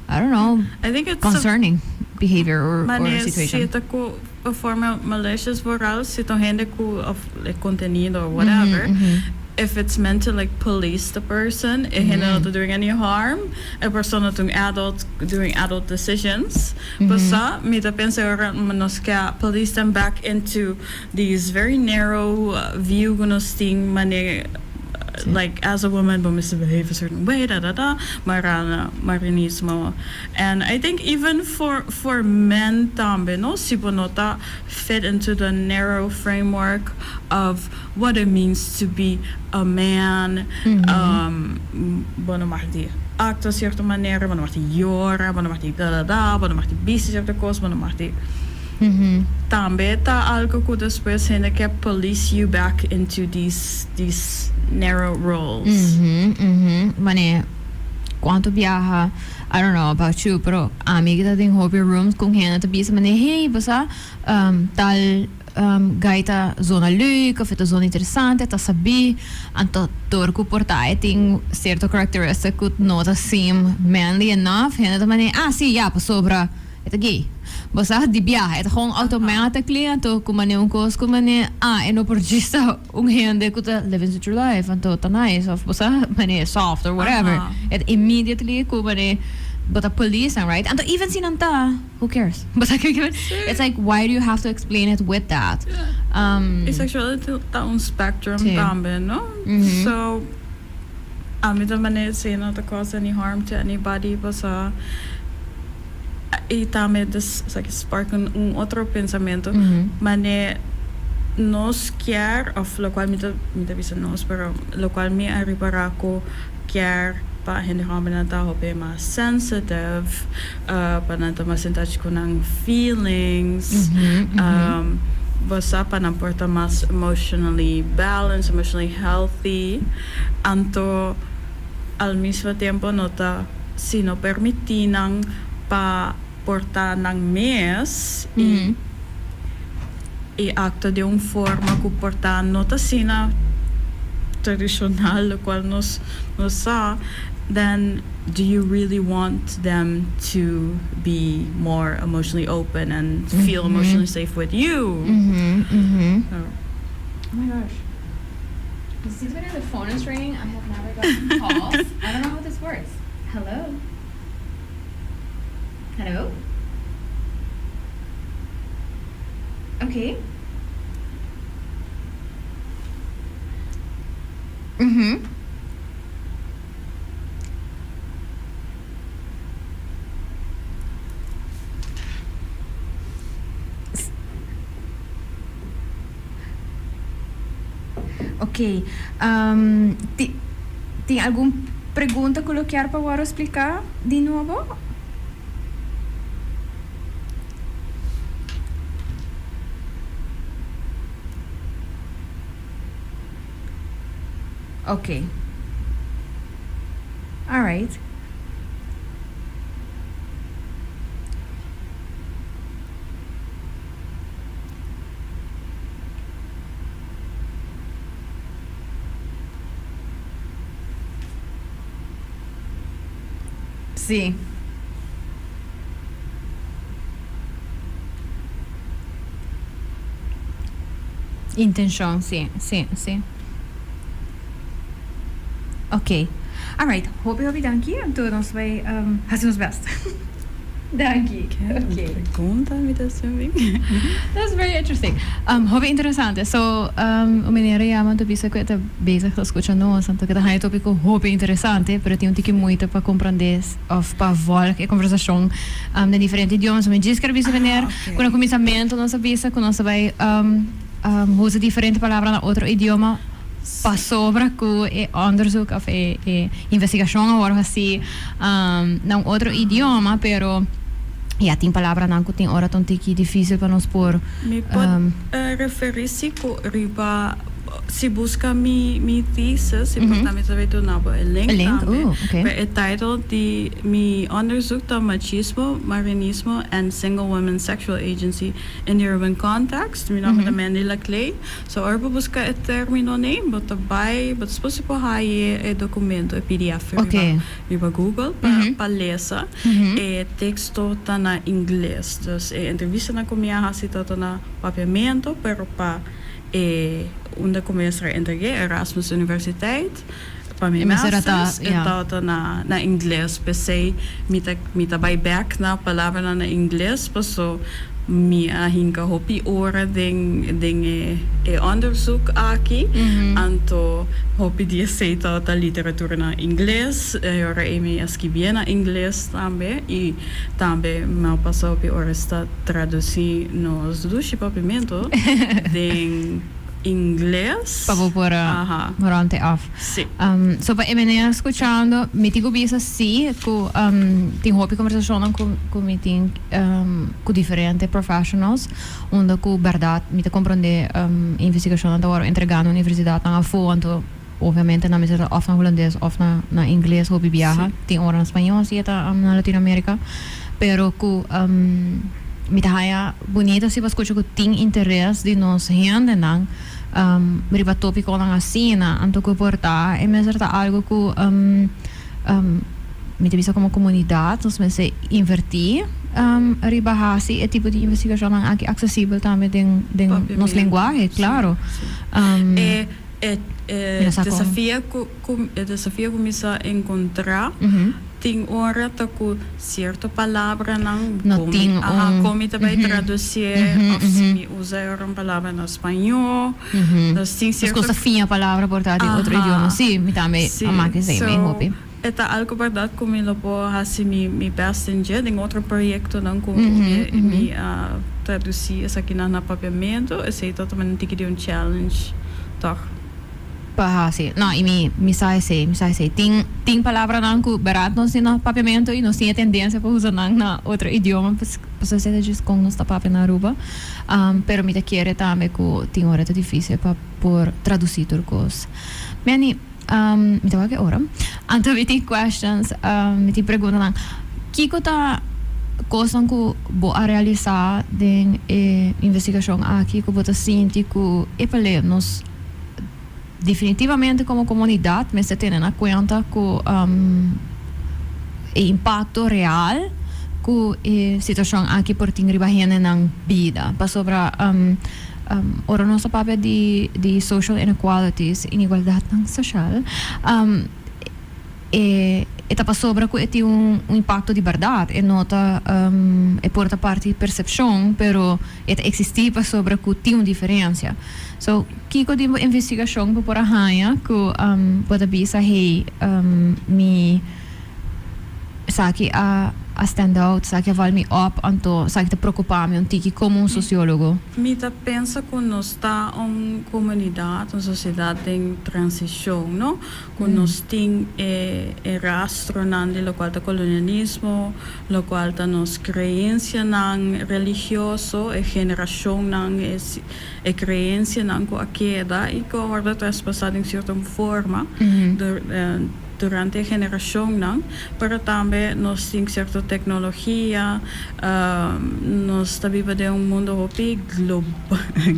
I don't know, I think it's concerning behavior or Mane situation. Si ta ku a forma malicious, vooral si ta hende ku of like contenido or whatever. If it's meant to like police the person, e hende no ta doing any harm, e persona ta un adult doing adult decisions. Basta, mi ta pensa ora nos ke police them back into these very narrow view ku nos tin mane like as a woman bo must behave a certain way, da da da, marana, marinismo. And I think even for men tambe, no, si bo no ta fit into the narrow framework of what it means to be a man, bo no mag di actua cierto manera, bo no mag di yora, bo no mag di da da da, bo no mag di bisti cierto cos, bo no mag di tambe ta algo ku despues hende ke police you back into these narrow roles. Mane, cuanto biaha, I don't know about you, pero ami ta den hopi rooms ku hende ta bisa mane, "Hey, basta tal guy ta zona leuk of ta zona interesante, ta sabi," anto door ku por ta e tin cierto characteristic ku no ta seem manly enough, hende ta mane, "Ah, si, ja, pasobra e ta gay." Basta di biaha, e ta gewoon automatically, anto ku mane un kos ku mane, ah, e no por djis un hende ku ta living the true life, anto ta nice, of basta mane soft or whatever. It immediately ku mane bo ta police, right? Anto even si nan ta, who cares? But it's like, why do you have to explain it with that? E sexuality ta un spectrum Si. Tambe, no? So, ami ta mane say not to cause any harm to anybody, basta e tambe this like spark un otro pensamento. Mane nos kier of locual mi ta bisa nos, pero locual mi a ripara ku kier pa hende hombernan ta hopi mas sensitive, pa nan ta mas in touch ku nan feelings, basta pa nan por ta mas emotionally balanced, emotionally healthy, anto al mismo tempo no ta sino permiti nan pa por ta nan mes e actua di un forma ku por ta no ta asina. tradicional, locual nos nos sa, then do you really want them to be more emotionally open and feel emotionally safe with you? So. Oh my gosh. Since when the phone is ringing, I have never gotten calls. I don't know how this works. Hello? Hello? Okay. Ok. Tin algun pregunta cu lo kier pa worde splica di nobo? Ok. Alright. Sí. Intencion, sí, sí, sí. Ok. Alright. Hopi, hopi danki. Anto nos bay haci nos best. Danki. Ok. Pregunta mi ta asumi. That's very interesting. Hopi interesante. So, un meneer a yama anto bisa cu e ta bezig ta scucha nos, anto cu ta haña e topico hopi interesante, pero tin un tiki moeite pa comprende of pa volg e conversacion den diferente idioma. So mi djis kier bisa meneer cu na cuminsamento nos a bisa cu nos ta bay usa diferente palabra na otro idioma pasobra cu e onderzoek of e e investigacion a worde haci na un otro idioma, pero ya tin palabranan cu tin ora ta un tiki dificil pa nos por. Mi por referi si cu riba si busca mi mi thesis, si por tambe ta bay duna bo e link tambe, pero e title di mi onderzoek ta Machismo, Marianismo and Single Women's Sexual Agency in the Urban Context. Mi nomber ta Mandy Laclay. So ora bo buska e terminonan ei, bo ta bai, bo ta suposo por haye e documento, e pdf riba, riba Google pa, pa lesa. E teksto ta na ingles. Dus e entrevistanan ku mi a hasi tabata na papiamento, pero pa e unda ku mi a ser entreg'é, Erasmus Universiteit, pa mi masters, e tabata na, na ingles. P'esei mi ta, mi ta bai bèk na palabranan na ingles, paso mi a hinka hopi ora den, den e, e onderzoek aki. Anto hopi di esei tabata literatura na ingles. E ora ei mi a skibié na ingles tambe. I tambe mi a pasa hopi ora ta tradusí nos dushi papiamentu den ingles. Pa bo por rond e af. Sí. So pa e meneer scuchando, mi tin cu bisa sí cu tin hopi conversacionnan cu cu mi tin cu diferente professionals unda cu berdad mi ta comprende investigacionnan ta worde entrega na universidadnan afo anto obviamente nan mester ta of na hulandes of na na ingles hopi biaha tin ora na spañol si e ta na Latinoamerica pero cu mi ta haya bunito si pa scucha cu tin interes di nos hendenan riba topiconan asina anto cu por ta e mester ta algo cu mi ta bisa como comunidad nos mester inverti riba haci e tipo di investigacionnan aki accesibel tambe den den nos lenguahe claro. E e desafio cu cu e desafio cu mi sa encontra tin ora ta cu cierto palabranan No tin un. Aha, con mi ta bay traducié of si mi usa e ora un palabra na spañó. Dus tin cierto. Nos cosa fiña palabra por ta di otro idioma. Sí, mi tambe a maki esei mi hopi. E ta algo berdad cu mi lo por haci mi mi best den dje. Den otro proyectonan cu mi a traduci esakinan na papiamento, esei ta tambe un tiki di un challenge toch. Pa hasi. No, i mi, mi sa esei, mi sa esei. Tin, tin palabranan ku bèrdat nos tin na papiamentu i nos tin e tendensia pa usa nan na otro idioma, pasobra esei ta djis kon nos ta papia na Aruba. Pero mi ta kere tambe ku tin ora ta difísil pa por tradusí tur kos. Manny, mi ta wak e ora. Anto mi tin questions, mi tin preguntanan. Kiko ta kosnan ku bo a realisá den e investigashon aki ku bo ta sinti ku, epale, nos. Definitivamente komo komunidat mester tene na kuenta ku e impakto real ku e situashon aki por tin riba hendenan bida. Pasobra ora nos ta papia di di social inequalities, inigualdatnan soshal, e e ta pasobra ku e tin un impakto di bèrdat. E no ta e por ta parti di persepshon, pero e ta eksistí pasobra ku tin un diferensia. So, kiko di bo investigashon bo por a haña ku bo ta bisa, hey, mi esaki a a stand out, esaki a val mi op, anto esaki ta preokupá mi un tiki komo un sosiólogo? Mi ta pensa ku nos ta un komunidat, un sosiedat den transishon, no? Ku nos tin e e rastronan di lokual ta kolonialismo, lokual ta nos kreensianan religioso, e generashonnan, e E creencianan cu a keda y cu a wordo traspasa den cierto forma durante e generacionnan, pero tambe nos tin cierto tecnologia, nos ta biba den un mundo hopi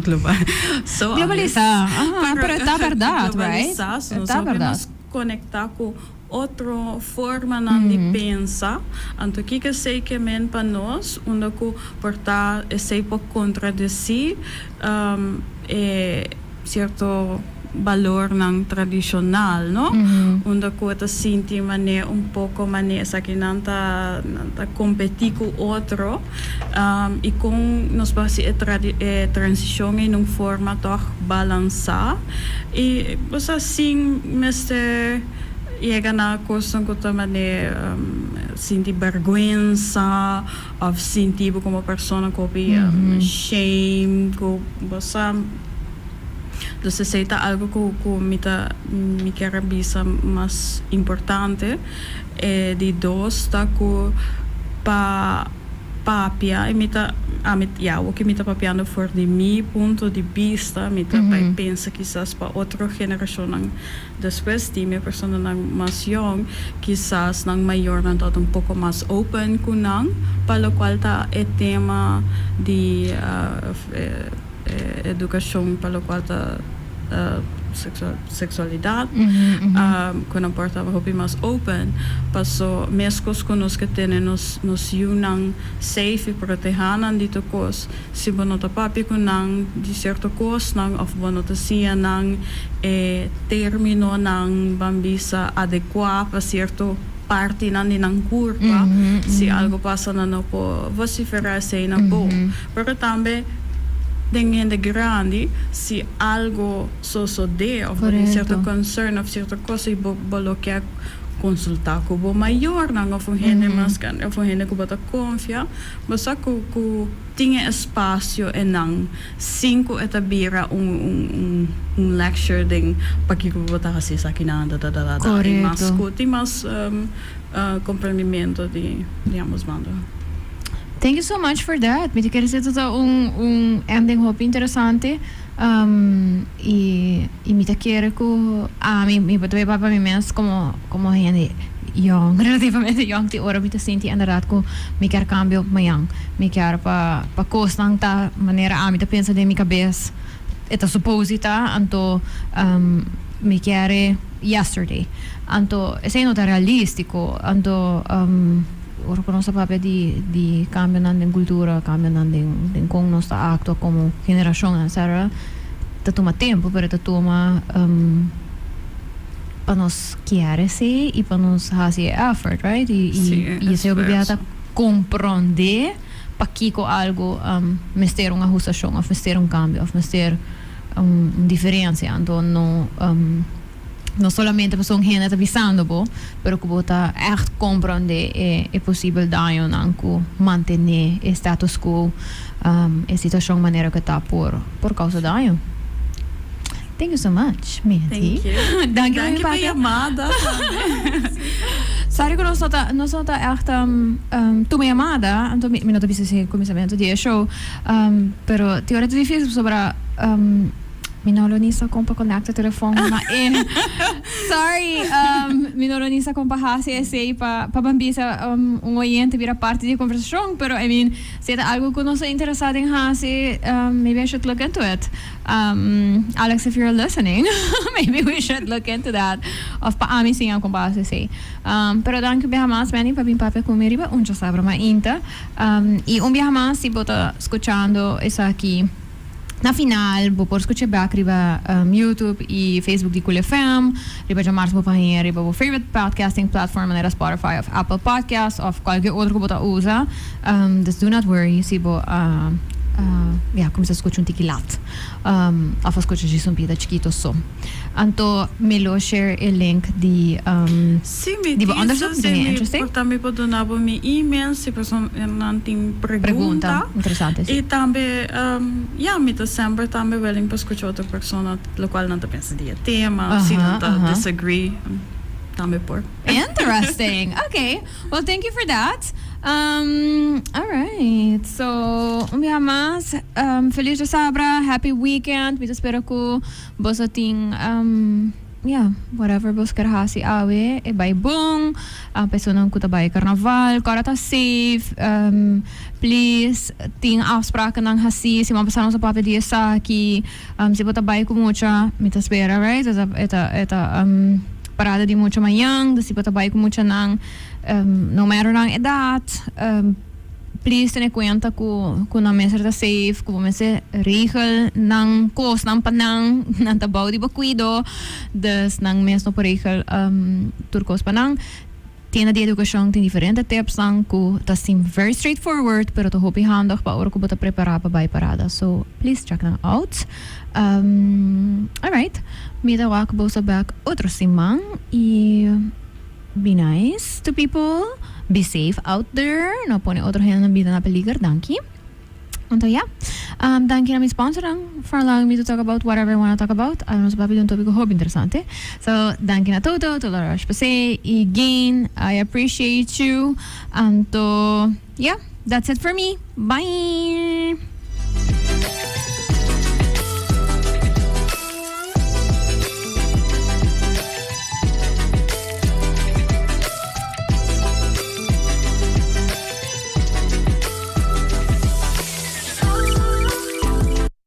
global, so Globalisa, aha, pero e ta berdad, right? Globalisa, so E nos ta hopi berdad. mas conecta cu otro formanan di pensa. Anto kiko esei ke men pa nos, unda ku por ta esei por kontradesí e sierto balornan tradishonal, no? Unda ku e ta sinti manera un poko manera esakinan ta nan ta kompetí ku otro i kon nos por hasi e e transishon ei na un forma tòg balansá i osea sin mester Yega na kosnan ku ta manera sinti bèrgwensa òf sinti bo komo persona ku hopi shame ku bo sa. Dus esei ta algu ku ku mi ta mi kier a bisa mas importante. E di dos ta ku pa papia i mi ta ami ya awoki mi ta papiando for di mi punto di bista mi ta bai pensa kisas pa otro generashonnan. Despues di mi personanan mas yong, kisas nan mayornan ta un poko mas open ku nan pa lokual ta e tema di edukashon pa lokual ta seksualidat, ku nan por ta hopi mas open. Paso meskos ku nos ke tene nos yunan safe i protehá nan di tur kos, Si bo no ta papia ku nan di sierto kosnan òf bo no ta siña nan e términonan ban bisa adekuá pa sierto partinan di nan kurpa, si algu pasa nan no por vosiferá esei na bo. Pero tambe den hende grandi si algu sosodé òf bo tin sierto concern òf sierto kos i bo bo lo ke konsultá ku bo mayornan òf un hende mas grandi òf un hende ku bo ta konfia, Bo sa ku ku tin e espasio enan sin ku e ta bira un un un lecture den pakiko bo ta hasi esakinan dadadadada i mas Korekto. ku tin mas komprendimentu di di ambos banda. Thank you so much for that. Mi ta kere si ta un un ending hopi interesante i i mi ta kere ku ami mi por ta bay papia mi mes komo komo hende yong relativamente yong tin ora mi ta sinti inderdaad ku mi kier kambio mañan mi kier pa pa kosnan ta manera ami ta pensa den mi kabes e ta suppose di ta anto mi kier e yesterday anto esei no ta realistiko anto ora ku nos ta papia di di kambionan den kultura kambionan den den kon nos ta aktua komo generashon etcetera ta tuma tempu pero ta tuma pa nos kier esei i pa nos hasi e effort, right? I, i, Sí, i esei hopi biaha ta esfuerso. komprondé pakiko algu mester un ahustashon òf mester un kambio òf mester un un diferensia. Anto no no solamente pasobra un hende ta bisando bo, pero ku bo ta ègt komprondé e e posibel dañonan ku mantené e status quo, e situashon manera ku ta por por kousa daño. Thank you so much, Mandy. Thank you. Danki pa Danki pa papia. yamada tambe. Sorry ku nos no ta nos no ta echt tuma yamada, anto mi no ta bisa si kuminsamentu di e show, pero tin ora ta dificil pasobra. Mi no lo ni sa kon pa konekta telefon na e. Sorry, um, mi no lo ni sa kon pa hasi esei pa pa ban bisa um, un oyente bira parti di e konversashon, pero I mean, si e ta algu ku nos ta interesá den hasi, um, maybe I should look into it. Um, Alex, if you're listening, maybe we should look into that. Of pa ami siña kon pa hasi esei. Um, pero danki un biaha mas, Manny, pa bin papia ku mi riba un djasabra mainta. Um, i un biaha mas, si bo ta skuchando esaki, Na final bo por scucha bek riba YouTube y Facebook di Cool FM. Riba djamars bo por haña riba bo favorite podcasting platform manera Spotify of Apple Podcasts of cualkier otro cu bo ta usa. Dus do not worry si bo a ya cuminsa scucha un tiki lat of a scucha djis un pida chikito so. Anto mi lo share e link di Sí, mi di bo tin onderzoek, sa, mi sí, ta mi interesting. por tambe por duna bo mi email si personanan tin Pregunta, pregunta. interesante, sí. I tambe, ya, mi ta semper tambe willing pa skucha otro persona lokual nan ta pensa di e tema, si nan ta disagree, tambe por. Interesting. Okay. Well, thank you for that. Um, all right. So, un biaha mas, um, feliz djasabra, happy weekend. Mi ta spera ku Boso tin ya whatever boso ker hasi awe e bai bon personan ku ta bai karnaval kòrda ta safe please tin afsprakennan hasi siman pasá nos a papia di esaki si bo ta bai ku mucha mi ta spera right e ta e ta parada di mucha mañan si bo ta bai ku muchanan no matter nan edat. Please tene cuenta cu cu nan mester ta safe, cu bo mester regel nan cosnan pa nan, nan ta bou di bo cuido, dus nan mes no por regel tur cos pa nan. Tienda di educacion tin diferente tipsnan cu ta seem very straightforward pero ta hopi handig pa ora cu bo ta prepara pa bay parada, so please check nan out. Alright, mi ta wak boso bek otro siman y. Be nice to people, be safe out there, no pone otro hende nan bida na peliger, danki. Anto ya, um, danki na mi sponsornan for allowing me to talk about whatever I wanna talk about. Awe nos a papia di un topico hopi interesante. So, danki na Toto, to La Roche-Posay y Gain, I appreciate you. Anto, ya, that's it for me. Bye!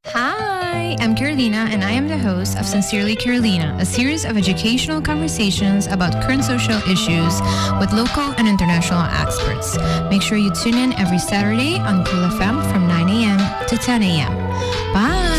Hi, I'm Carolina, and I am the host of Sincerely Carolina, a series of educational conversations about current social issues with local and international experts. Make sure you tune in every Saturday on Cool FM from 9 a.m. to 10 a.m. Bye!